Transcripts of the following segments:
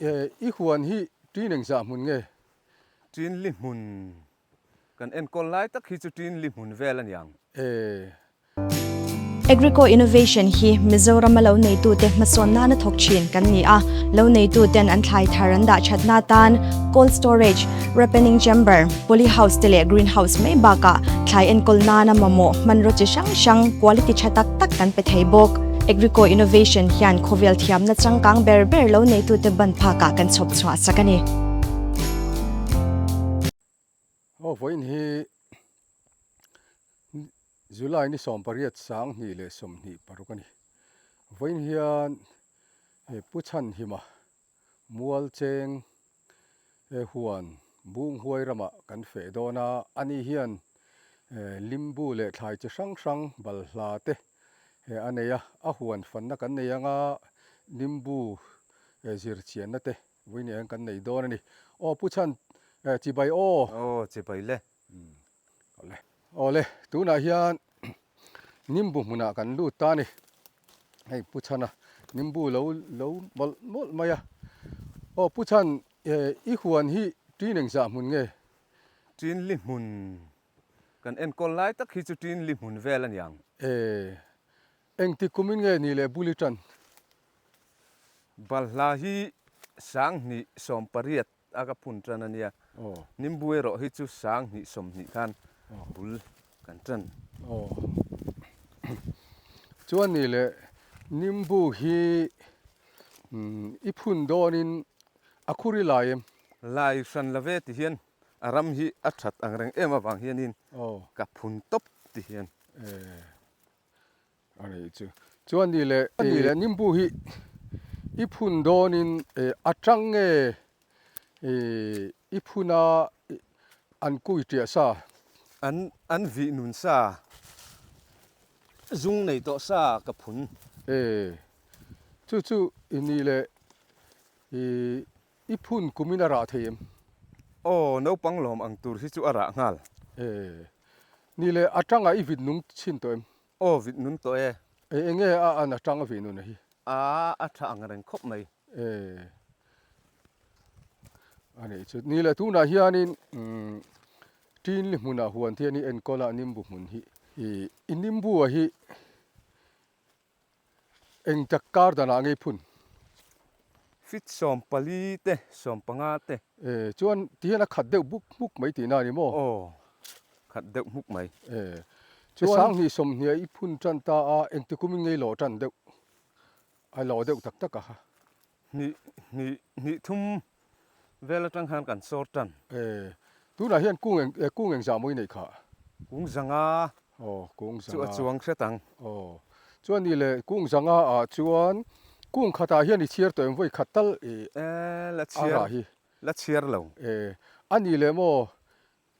i huan hi ṭin engzah hmun nge? Ṭin li hmun kan enkawl lai tak hi chu ṭin li hmun vel a niang. E. Agrico Innovation hi Mizorama lo neitute hmasawn nana thawk thin kan ni a, lo neituten an thlai thar an dah thatna atan cold storage, ripening chamber, poly house te leh green house mai bakah thlai enkawl nana mamawh hmanraw chi hrang hrang quality tha tak tak kan pe thei bawk. Agrico Innovation hian khawvel thiamna changkang ber ber lo neitute ban phakah kan chhawp chhuah sak a ni. Aw vawiin hi July ni 18 2026 a ni. Vawiin hian Pu Chhanhima Mualcheng huan Bunghuai ramah kan feh dawn a, ani hian limbu leh thlai chi hrang hrang balhla te a nei a, a huan fanna kan nei anga limbu zirchianna te Vawiin eng kan nei dawn a ni. Aw Pu Chhan, chibai aw. Aw chibai le. Awle. Awle, tunah hian nimbu hmunah kan lut ta a ni. Hei Pu Chhana nimbu lo lo mawlh mawlh mai a. Aw Pu Chhan, i huan hi ṭin engzah hmun nge? Ṭin li hmun kan enkawl lai tak hi chu ṭin li hmun vel a niang. E, engtik kumin nge ni leh bul i ṭan? Balhla hi 2018 a ka phun tan a nia. Nimbu erawh hi chu 2020 khan bul kan tan. Chuan ni leh nimbu hi i phun dawnin a khur i lai em? Lai hran lo ve ti hian a ram hi a that ang reng em avang hianin ka phun tawp ti hian. A nih chu. Chuan ni leh ni leh nimbu hi i phun dawnin a tang nge i phun a an kui tiah sa? An an vih nun sa, zung nei tawh sa ka phun. E, chu chu i ni leh i i phun kumin a rah thei em? Aw, naupang lawm ang tur hi chu a rah nghal. E, ni leh a tangah i vit nung chhin tawh em? Aw vit nun tawh e. E enge a an atang a vih nun a hi? A a tha ang reng khawp mai. E a nih chu. Ni leh tunah hianin Tinli hmunah huan te hian i enkawl a nimbu hmun hi. I nimbu a hi Eng tak kar danah ngei phun? Fit 14 te, 15 te. E, chuan ti hian a khat deuh buk hmuk mai tihna a ni maw? Aw, khat deuh hmuk mai. E, chuan 2020 ah i phun tan ta a, engti kumin ngei lawh tan deuh? A lawh deuh tak tak a ha. Hnih, hnih, hnih thum Vel atang khan kan sawr tan. E, tunah hian kung eng, e, kung eng zah maw i neih khah? Kung zanga. Aw, kung zanga. Chu a chuang hret ang. Aw, chuan ni le, kung zanga ah chuan kung khatah hian i chhiar tawh em vawi khat tal i E, la chhiar, a rah hi. La chhiar lo. E, a ni le maw,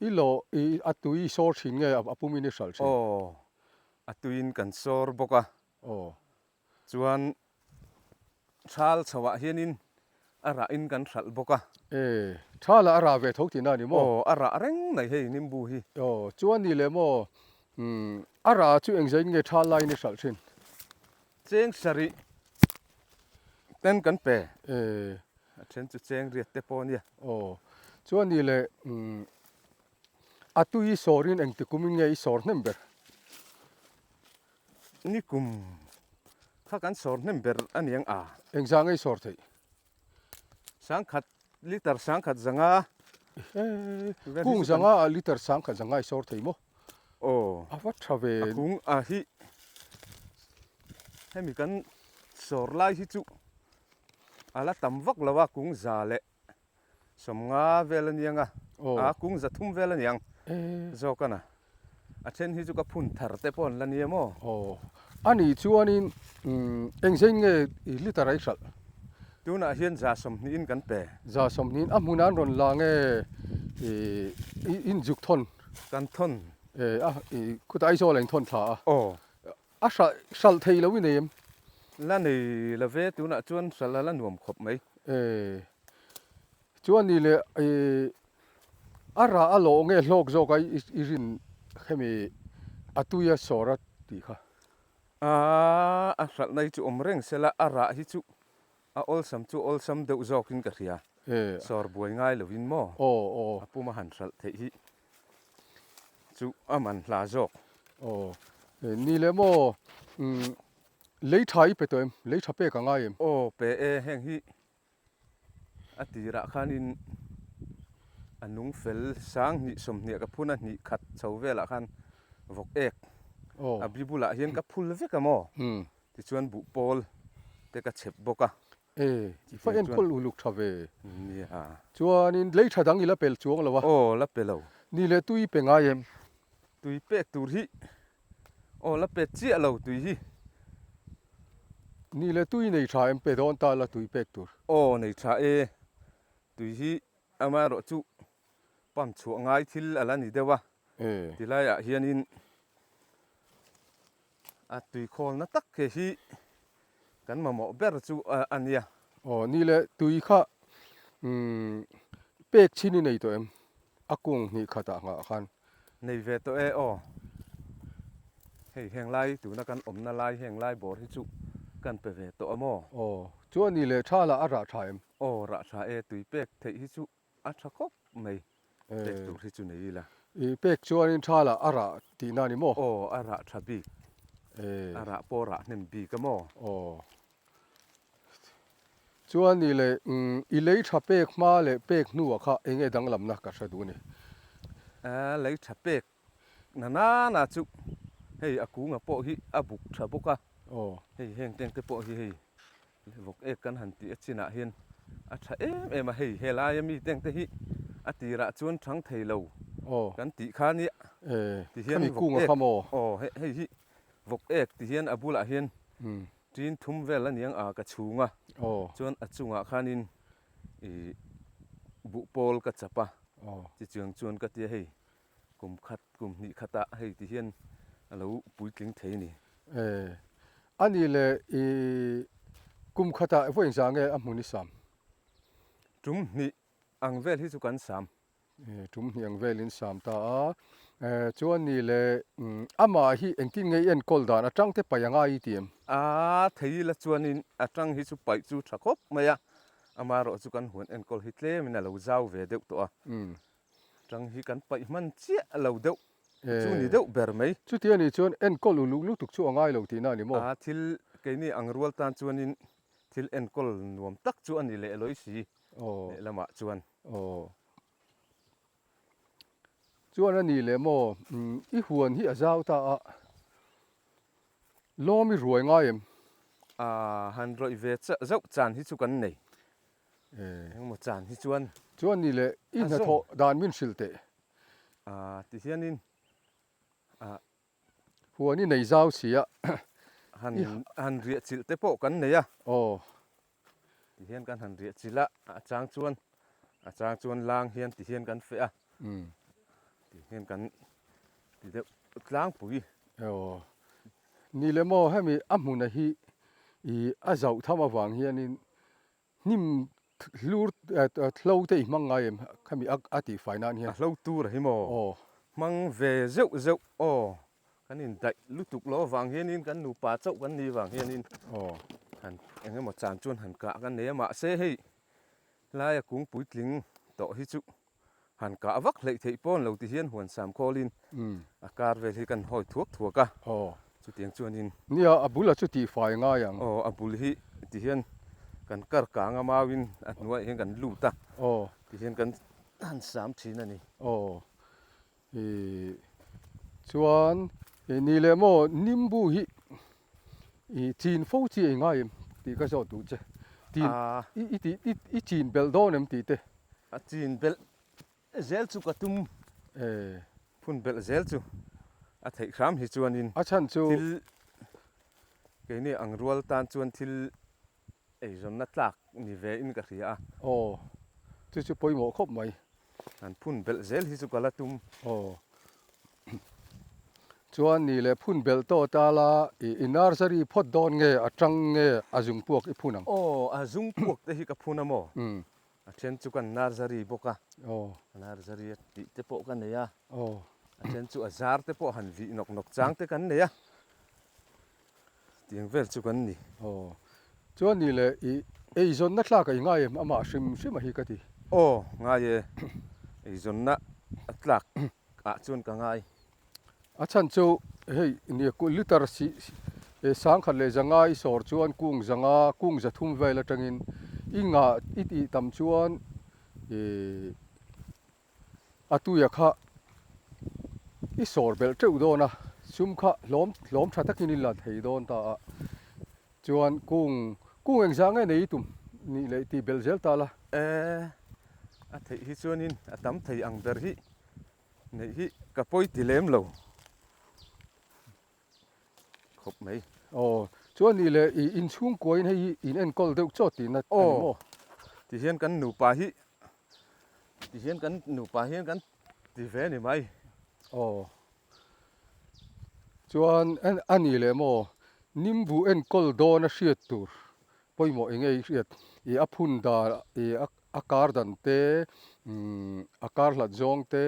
i lawh, i a tui i sawr thin nge a pumin i hralh thin? Aw, a tuiin kan sawr bawk a. Aw. Chuan Thal chhoah hianin a rahin kan hralh bawk a. E, Thalah a rah ve tho tihna a ni maw? Aw, a rah reng mai hei nimbu hi. Aw, chuan ni leh maw, umm, a rah chu engzaiin nge thal laiin i hralh thin? Cheng sarih ten kan pe. E. A then chu cheng riat te pawh a nia. Aw, chuan ni leh, umm, a tui i sawrin engti kumin nge i sawr hnem ber? Nikum kha kan sawr hnem ber a niang a. Engzah nge i sawr theih? Sangkhat, liter sangkhat zanga. Kung zanga ah liter sangkhat zanga i sawr thei maw? Aw. A va tha ve. A kung a hi hemi kan sawr lai hi chu a la tam vak lo a kung za leh 50 vel a niang a, a kung 300 vel a niang zawk a na. A then hi chu ka phun thar te pawh an la nia maw? Aw, a nih chuanin engzei nge i liter a i hralh? Tunah hian 120 in kan pe. 120 in a hmunah an rawn la nge i inzuk thawn? Kan thawn. E, a khutah Aizawl ah in thawn thla a. Aw. A hralh hralh thei lo i nei em? La nei lo ve, tunah chuan hralh a la nuam khawp mai. E, chuan ni leh i a rah a lawh nge hlawk zawk a i rin hemi a tui a sawr a tih kha? A, a hralhna hi chu awm reng se la, a rah hi chu A awlsam chu awlsam deuh zawkin ka hria. Sawr buai ngai lovin maw? A puma han hralh theih hi chu a man hla zawk. Aw. Ni leh maw? Lei tha i pe tawh em? Lei tha pek a ngai em? Aw pe e, heng hi a tirah khanin a nung fel 2000 20 ka phun a hnih khat chho velah khan vawk ek a bi bulah hian ka phul vek a maw? Tichuan buh pawl te ka chhep bawk a. E, i fa enkawl uluk tha ve. Nia. Chuanin lei tha dang i la pel chuang lo a. Aw, la pe lo. Ni leh tui pe ngai em? Tui pek tur hi aw la pe chiah lo tui hi. Ni leh tui nei tha em pe dawn ta la tui pek tur? Aw, nei tha e. Tui hi amaherawhchu pump chhuah ngai thil a la ni deuh a. Tilaiah hianin A tuikhawlna tak ke hi kan mamawh ber chu a nia. Aw ni le, tui kha umm pek chhin i nei tawh em? A kung hnih khatah nghah khan. Nei ve tawh e aw. Hei heng lai tuna kan awmna lai heng lai bawr hi chu kan pe ve tawh a maw? Aw, chuan ni le tha lah a rah tha em? Aw rah tha e, tui pek theih hi chu A tha khawp mai, pek tur hi chu nei ila. I pek chuanin tha lah a rah tihna a ni maw? Aw, a rah tha bik. A rah pawh rah hnem bik a maw? Aw. Chuan ni leh i lei tha pek hma leh pek hnuah kha eng nge danglamna ka hre duh a ni? A lei tha pek na nana chu hei a kunga pawh hi a buk tha bawk a. Aw. Hei heng teng te pawh hi hei Vawk ek kan han tih a chinah hian a tha em em a, hei helaia mi teng te hi a tirah chuan thang thei lo kan tih kha nia ti hian vawk ek aw hei hi vawk ek ti hian a bulah hian tin thum vel a niang a ka chhung a chuan a chungah khanin ih buhpawl ka chap a tichuan chuan ka tia hei Kum khat, kum hnih khatah hei ti hian a lo puitling thei a ni. E, a nih leh i kum khatah vawi engzah nge a hmun i sam? Tum hnih ang vel hi chu kan sam. E, tum hnih ang velin sam ta a. E, chuan nih leh amah hi engtin nge i enkawl dan? A tang te paih a ngai i ti em? A, thei ila chuanin a tang hi chu paih chu tha khawp mai a. Amaherawh chu kan huan enkawl hi tlemin a lo zau ve deuh tawh a. Tang hi kan paih hman chiah lo deuh chu ni deuh ber mai. Chuti a nih chuan enkawl uluk lutuk chu a ngai lo tihna a ni maw? A thil keini ang rual tan chuanin thil enkawl nuam tak chu a ni leh lawi si lehlamah chuan. Aw. Chuan a nih leh maw i huan hi a zau ta a, lawm i ruai ngai em? A han rawih ve zauh chan hi chu kan nei. Engmaw chan hi chuan. Chuan ni leh i hnathawh dan min hrilh teh. A ti hianin a. Huan i nei zau si a. Han han riah chilh te pawh kan nei a. Aw. Ti hian kan han riah chilh a, a chang chuan a chang chuan lang hian ti hian kan feh a. Ti hian kan ti deuh tlangpui. Aw. Ni leh maw hemi a hmuna hi i a zauh tham avang hianin Hnim hlur hlo te i hmang ngai em khami a tih fai nan hian. A hlo tur a hi maw? Aw. Hmang ve zeuh zeuh aw. Kan indaih lutuk lo avang hianin kan nupa chauh kan nih vang hianin aw han eng emaw chan chuan han kah kan nei a mahse hei laia kung puitling tawh hi chu Han kah vak hleih theih pawn lo ti hian huan sam khawlin a kar vel hi kan hawi thuak thuak a, chutiang chuanin. Nia, a bul a chu tihfai ngai ang. Aw, a bul hi ti hian kan kar kang a mauin a hnuaiah hian kan lut a, ti hian kan han sam thin a ni. Aw, i chuan ni leh maw nimbu hi i chin fo chi ei ngai em tih ka zawt duh che. Tin i i i i chin belh dawn em tih te. A chin belh zel chu ka tum phun belh zel chu a theih hram hi chuanin A chhan chu thil keini ang rual tan chuan thil eizawnna tlak ni ve in ka hria a. Aw, chu chu pawimawh khawp mai. Han phun belh zel hi chu ka la tum. Aw, chuan ni leh phun belh tawh ta la i nursery phawt dawn nge a tang nge a zung puak i phun ang? Aw, a zung puak te hi ka phun a maw? A then chu kan nursery bawk a, nursery a tih te pawh ka nei a, a then chu a zar te pawh han vih nawk nawk chang te kan nei a, tiang vel chu kan ni. Aw, chuan ni leh i. Eizawnna tlak a i ngai em? Amah hrim hrim a hi ka ti. Aw, ngai e. Eizawnna tlak ah chuan ka ngai. A chhan chu hei nia litre si sangkhat leh zanga i sawr chuan kung zanga kung zathum vel atangin i ngah i tih tam chuan ih a tuia kha i sawr belh teuh dawn a, sum kha hlawm hlawm tha takin i la thei dawn ta a, chuan kung kung engzah nge nei i tum nih leh tih belh zel ta la. E, a theih hi chuanin a tam thei ang ber hi neih hi ka pawi ti lem lo khawp mai. Aw, chuan nih leh i inchhungkuain hei hi in enkawl deuh chawt tihna a ni maw? Aw, tihian kan nupa hi Tihian kan nupa hian kan ti ve ni mai. Aw. Chuan a ni leh maw? Nimbu enkawl dawn a hriat tur pawimawh eng nge i hriat? I a phun dan i a kar dan te, a kar hlat zawng te,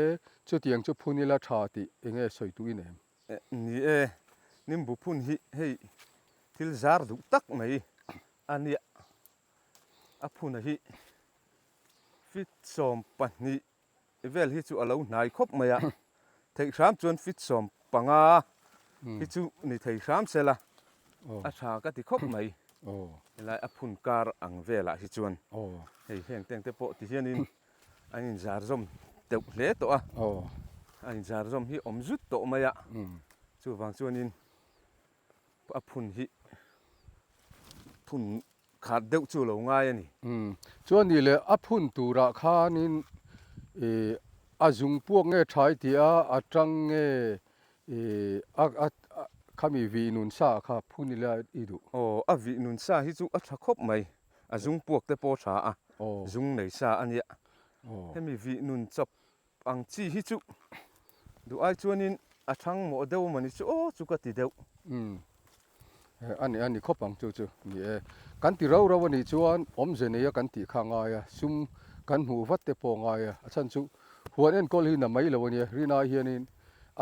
chutiang chu phun ila tha tih eng nge sawi tu i nem? Ni e, nimbu phun hi hei thil zar duh tak mai a nia. A phun a hi Feet 12 vel hi chu a lo hnai khawp mai a, theih hram chuan feet 15 hi chu ni thei hram se la, a tha ka ti khawp mai. Helai a phun kar ang velah hi chuan hei heng teng te pawh ti hianin an inzar zawm deuh hle tawh a, a inzar zawm hi awm zut tawh mai a, chuvang chuanin a phun hi phun Khat deuh chu lo ngai a ni. Umm. Chuan nih leh a phun turah khanin ih a zung puak nge thai tih a, a tang nge ih a a khami vih nun sa kha phun ila i duh. Aw, a vih nun sa hi chu a tha khawp mai. A zung puak te pawh a tha a, zung nei sa a nia. Hemi vih nun chawp ang chi hi chu duh ai chuanin a thang mawh deuh mawni chu aw chu ka ti deuh. Umm. A ni a ni khawp ang chu chu ni e. Kan ti rau rau a nih chuan awmze neia kan tih kha a ngai a, sum kan hmuh vat te pawh a ngai a, a chhan chu huan enkawl hi na mai lo a nia, rinai hianin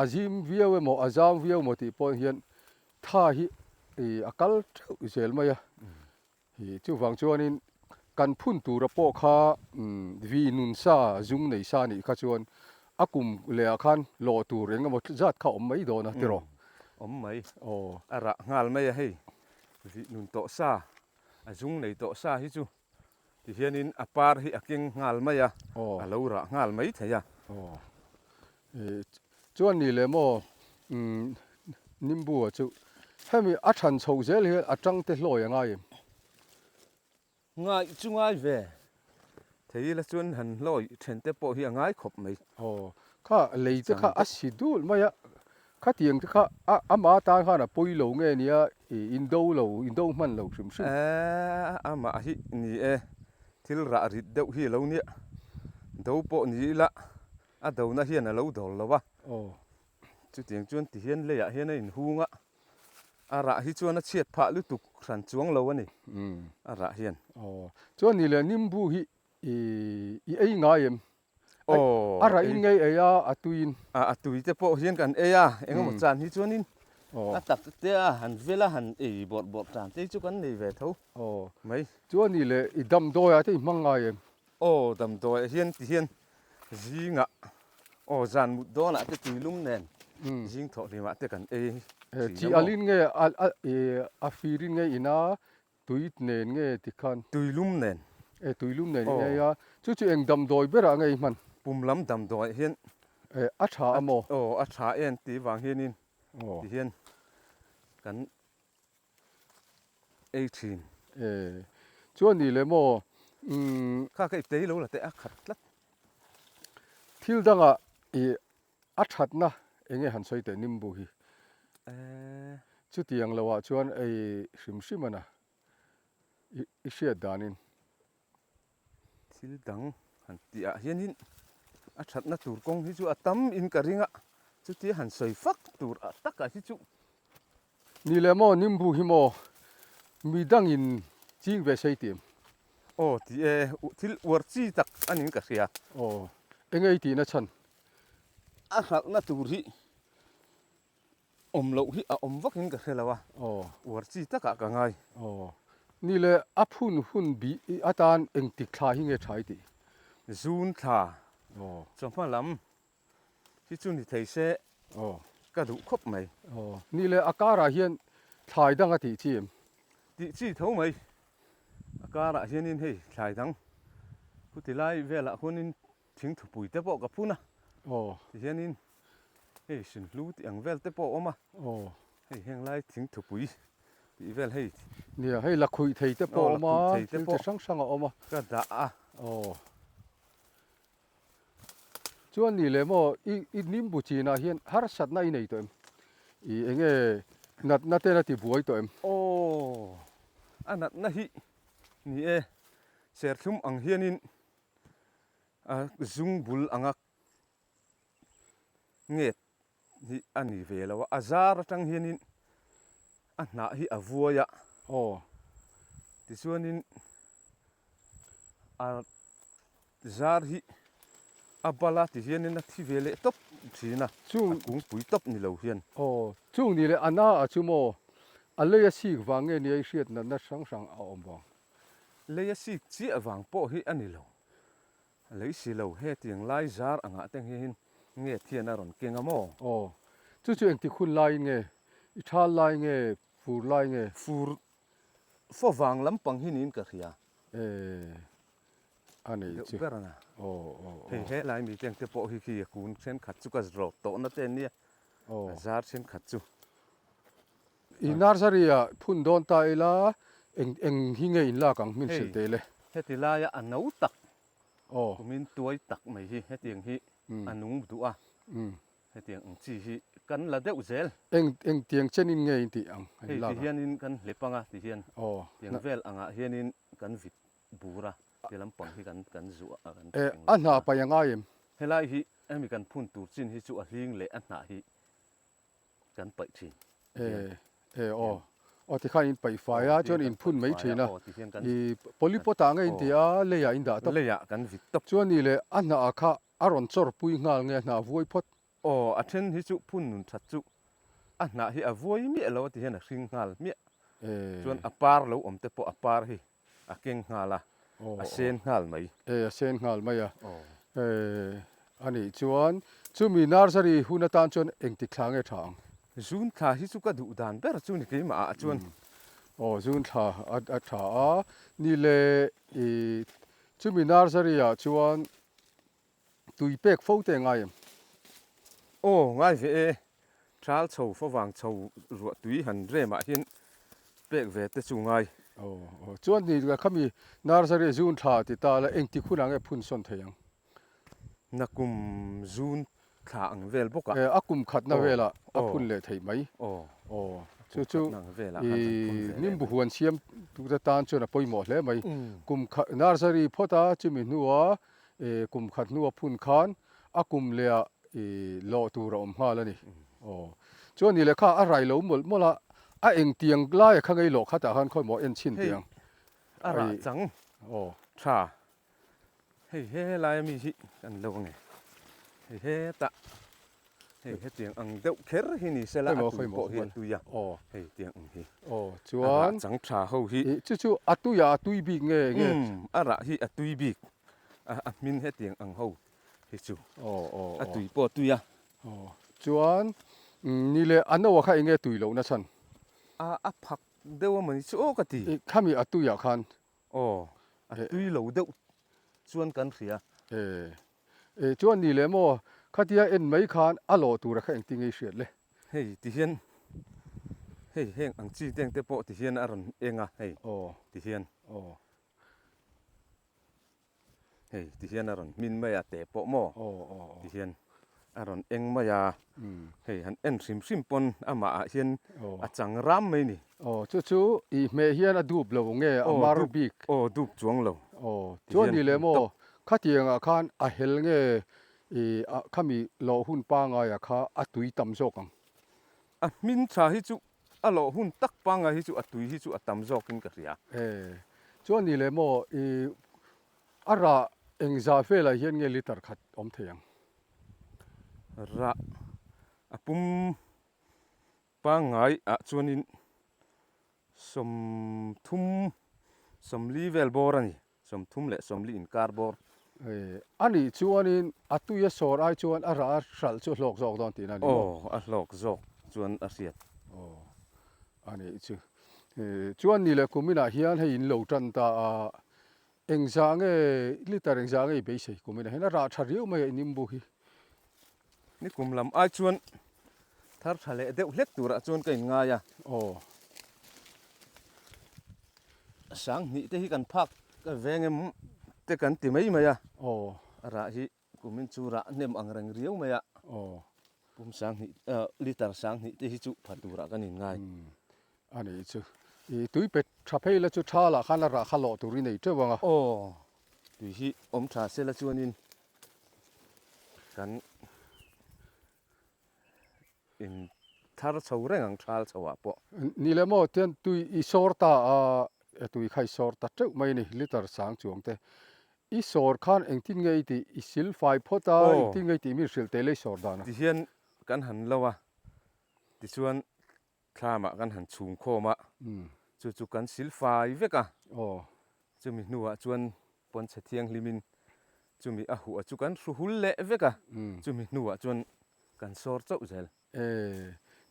a zim viau emaw a zam viau emaw tih pawh hian tha hi a kal teuh zel mai a. Hi chuvang chuanin kan phun tura pawh kha vi nun sa zung nei sa nih kha chuan a kum lehah khan lawh tur eng emaw zat kha awm mai dawn a tiraw? Awm mai. Aw. A rah nghal mai a hei vi nun tawh sa a zung nei tawh sa hi chu tihianin a par hi a keng nghal mai a, a lo rah nghal mai thei a. Aw. Chuan ni leh maw Nimbu-a chu hemi a than chhoh zel hian a tang te hlawi a ngai em? Ngai chu ngai ve. Thei ila chuan han hlawi then te pawh hi a ngai khawp mai. Aw, kha lei te kha a si dul mai a, khatiang te kha a ama tan khan a pawi lo nge nia indo lo, indo hman lo hrim hrim. Eeh, amah hi ni e, thil rah rit deuh hi a lo nia, do pawh ni ila A dona hian a lo dawl lo a, chutiang chuan ti hian leiah hian a inhung a, a rah hi chuan a chhiat phah lutuk hran chuang lo a ni, a rah hian. Aw, chuan ni leh nimbu hi i ei ngai em? A rah in ngei ei a, a tuiin. A tui te pawh hian kan ei a, engemaw chan hi chuanin a tak te a han vel a, han ei bawrh bawrh tan te hi chu kan nei ve tho mai. Chuan ni leh i damdawiah te i hmang ngai em? Aw damdawiah hian ti hian zingah aw zan mut dawnah te tuilum nen zing thawh hlimah te kan ei thin a maw? Chi alin nge a firin nge ina tui nen nge tikhan? Tuilum nen. E tuilum nen in ei a, chu chu eng damdawi berah nge i hman? Pum lam damdawiah hian E a tha a maw? Aw a tha en tih vang hianin ti hian kan ei thin. E, chuan ni le maw, umm. Kha ka ipte hi lo la teh a khat tlat. Thil dangah i a thatna eng nge han sawi teh nimbu hi. E. Chutiang loah chuan ei hrim hrim a na i hriat danin. Thil dang han tih ah hianin a thatna tur kawng hi chu a tam in ka ring a, chutia han sawi fak tur takah hi chu. Ni leh maw nimbu hi maw mi dangin ching ve sei tih em? Aw ti e, thil uar chi tak a niin ka hria. Aw, eng ei tihna chhan? A hralhna tur hi awm loh hi a awm vakin ka hre lo a, uar chi takah ka ngai. Aw. Ni leh a phun hun bih atan engtik thla hi nge tha i tih? Zun thla chawhma lam hi chu ni thei se ka duh khawp mai. Ni leh a karah hian thlai dang a tih chi em? Tih chi tho mai. A karah hianin hei thlai dang khuti lai velah khuanin thingthupui te pawh ka phun a. Tihianin hei Sinhlu tih ang vel te pawh a awm a. Hei heng lai thingthupui tih vel hei. Nia hei lakhuih thei te pawh a awm a, thil chi hrang hrang a awm a. Ka dah a. Chuan ni leh maw i i nimbu chinah hian harsatna i nei tawh em? I enge natna ten a ti buai tawh em? Aw, a natna hi ni e, serthlum ang hianin a zung bul anga nget hi a ni ve lo a, a zar atang hianin a hnah hi a vuai a. Aw. Tichuanin a zar hi a bal a ti hianin a thi ve leh tawp thin a, a kungpui tawp ni lo hian. Aw, chung ni leh a na ah chu maw a lei a sik vang nge nia i hriat natna hrang hrang a awm vang? Lei a sik chiah vang pawh hi a ni lo. A lei si lo, hetiang lai zar angah te hian nge thian a rawn keng a maw? Aw, chu chu engtik hun laiin nge? I thal lai nge, fur lai nge? Fur fo vang lampang hi niin ka hria. E, a nei chu. Deuh ber a na. Aw, aw, aw. Hei he lai mi teng te pawh hi khi a kun thenkhat chu ka rawt tawhna te ania. Aw. A zar thenkhat chu. I nursery ah phun dawn ta ila eng eng hi nge in lak ang hmin hrilh teh le. Hei heti laia a no tak kumin tuai tak mai hi hetiang hi a nung duh a, hetiang ang chi hi kan la deuh zel. Eng eng tiang chenin nge in tih ang in lak ang. Hei tihianin kan hlep anga tihian tiang vel angah hianin kan vit bur a ti lampang hi kan kan zuah a kan E a hnah paih a ngai em? Helai hi hemi kan phun tur chin hi chu a hling leh a hnah hi kan paih thin. E e aw aw tikhan in paih fai a chuan in phun mai thin a i polypot ah nge in ti a lei ah in dah tawp. Lei ah kan vit tawp. Chuan ni leh a hnah ah kha a rawn chawr pui nghal nge a hnah vuai phawt. Aw a then hi chu phun nun that chu a hnah hi a vuai miah lo a ti hian a hring nghal hmiah. Chuan a par lo awm te pawh a par hi A keng nghal a, a sen nghal mai. E, a sen nghal mai a. E, a nih chuan chumi nursery hun atan chuan engtik thla nge tha ang? Zun thla hi chu ka duh dan ber chu ni keimah ah chuan. Aw, zun thla a tha a. Ni le, i chumi nursery ah chuan Tui pek fo te ngai em? Aw, ngai ve e. Thal chho favang chho ruah tui han rem ah hian pek ve te chu ngai. Aw, aw. Chuan ni khami nursery zun thla ti ta la engtik hunah nge phun sawn thei ang? Nakum zun thla ang vel bawk ah. E, a kum khatna velah a phun leh theih mai. Aw, aw. Chu chu i nimbu huan siam tute tan chuan a pawimawh hle mai. Kum khat nursery phawt a chumi hnua E kum khat hnua phun khan a kum lehah i lawh tur a awm nghal a ni. Aw. Chuan ni lehkha a rai lo mawlh mawlh a, a engtiang laia kha ngei lawh khatah khan khawi maw en chhin teh ang. Hei a rah chang tha. Hei he laia mi hi kan lo ange. Hei hetah Hei hetiang ang deuh kher hi ni sela a tui pawh hi a tui a, hei tiang ang hi. Aw chuan a rah chang tha ho hi. Chu chu a tui ah a tui bik nge nge? Umm a rah hi a tui bik a, a hmin hetiang ang ho hi chu a tui pawh a tui a. Aw chuan ni leh a no ah kha enge tui loh na chhan? A a phak deuh a mawni chu aw ka ti. Khami a tui ah khan? Aw a tui lo deuh chuan kan hria. E E chuan ni leh maw, khatia en mai khan a lawh tura kha engtin nge i hriat le? Hei ti hian, hei heng ang chi teng te pawh ti hian a rawn eng a, hei ti hian. Hei ti hian a rawn hmin mai a teh pawh maw ti hian a rawn eng mai a, hei han en hrim hrim pawn amah ah hian a chang ram mai ni. Aw chu chu i hmeh hian a dup lo nge a mar bik? Aw dup chuang lo. Aw chuan ni leh maw Khatiang ah khan a hel nge i khami lawh hun pangai ah kha a tui tam zawk ang? A hmin tha hi chu a lawh hun tak pangai hi chu a tui hi chu a tam zawk in ka hria. E, chuan ni leh maw i a rah engzah velah hian nge liter khat awm thei ang? Rah a pum pangai ah chuanin 30. 40 vel bawr a ni, 30 leh 40 inkar bawr. A nih chuanin a tui a sawr ai chuan a rah a hralh chu a hlawk zawk dawn tihna a ni maw? Aw, a hlawk zawk chuan a hriat. Aw, a nih chu. Chuan ni leh kuminah hian hei in lo tan ta a, engzah nge liter engzah nge i beisei kuminah hian a rah tha riau mai a i nimbu hi. Ni kum lam ai chuan thar tha leh deuh hlek turah chuan ka inngai a. Aw. Sanghnih te hi kan phak veng em te kan ti mai mai a. Aw. A rah hi kumin chu rah hnem ang reng riau mai a. Aw. Pum sanghnih liter sanghnih te hi chu pha turah kan inngai. A nih chu. I tui pe tha phei la chu tha lah khan a rah kha lawh tur i nei teuh ang a. Aw. Tui hi awm tha se la chuanin kan in thar chho reng ang thal chho ah pawh. Ni leh maw tian tui i sawr ta a, tui kha i sawr ta teuh mai a ni liter sang chuang te. I sawr khan engtin nge i tih? I sil fai phawt a, engtin nge i tih mi hrilh teh le i sawr dan a? Tihian kan han lo a, tichuan Thlamah kan han chhung khawm a, chu chu kan sil fai vek a. Chumi hnuah chuan pawnchhe thianghlimin chumi a huah chu kan hru hul leh vek a, chumi hnuah chuan kan sawr chauh zel. E,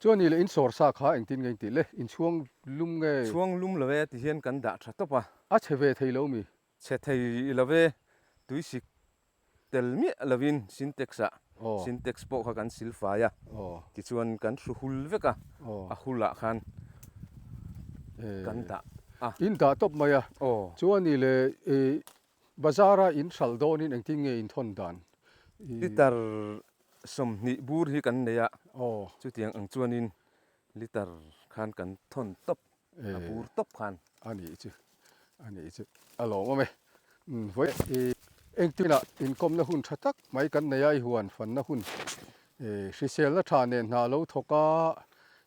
chuan ni leh in sawr sa kha engtin nge in tih le? In chhuang lum nge? Chhuang lum lo e ti hian kan dah tha tawp a. A chhe ve thei lo mi? Chhe thei lo e, tuisik tel miah lovin Sintex ah Sintex pawh kha kan sil fai a, tichuan kan hru hul vek a, a hul ah khan kan dah a. In dah tawp mai a, chuan i leh i bazar a in hralh dawnin engtin nge in thawn dan? Liter 20 bur hi kan nei a, chutiang ang chuanin liter khan kan thawn tawp. A bur tawp khan. A nih chu, a nih chu a lawmawm e. Vawi i engtinah inkawmna hun tha tak mai kan nei a, i huan fanna hun hriselna tha nen hna lo thawk a,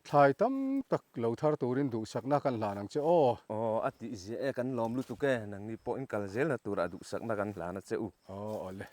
thlai tam tak lo thar turin duhsakna kan hlan ang che aw. Aw, a tih ziah e, kan lawm lutuk e, nangni pawh in kal zelna turah duhsakna kan hlan a che u. Aw, awle.